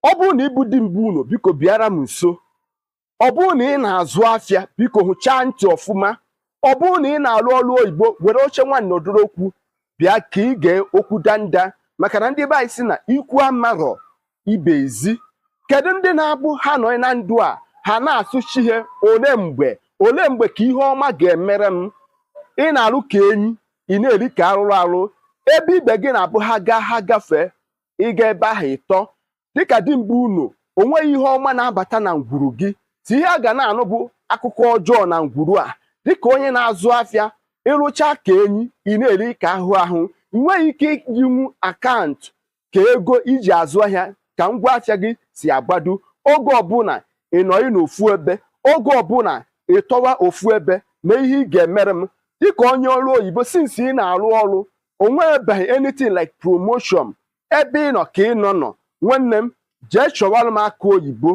Ọ bụrụ na ịbụ di mbụ unu, biko bịara m nso. Ọ bụrụ na ị na-azụ afịa, biko hụchaa ntị ọfụma. Ọ bụrụ na ị na-arụ ọrụ oyibo, were oche nwanne odoro okwu bịa ka ị gee okwu danda, maka na ndị be anyị sị na ikwu amarọ ibe ezi. Kedu ndị na-abụ ha nọ na ndụ a, ha na-asụchi ihe? Ole mgbe, ole mgbe ka ihe ọma ga-emere m? Ị na-arụ ka enyi, ị na-eri ka arụrụ arụ. Ebe ibe gị na-abụ ha gaa, ha gafee, ịga ebe ahụ ịtọ dịka di mbụ unu. O nweghị ihe ọma na-abata na ngwuru gị. Si ihe a ga na-anụ bụ akụkọ ọjọọ na ngwuru a. Dịka onye na-azụ afịa, ịrụcha ka enyi, ị na-eri ka ahụ ahụ. Ị nweghị ike ijinwu account ka ego iji azụ ahịa, ka ngwa afịa gị si agbado. Oge ọbụla ị nọghị n'ofu ebe, oge ọbụla ị tọwa ofu ebe na ihe ị ga-emere m. Dịka onye ọrụ oyibo, since ị na-arụ ọrụ, o nwebeghị anything like promotion. Ebe ị nọ ka ị nọ nọ. Nwanne m, jee chọwara m aka oyibo.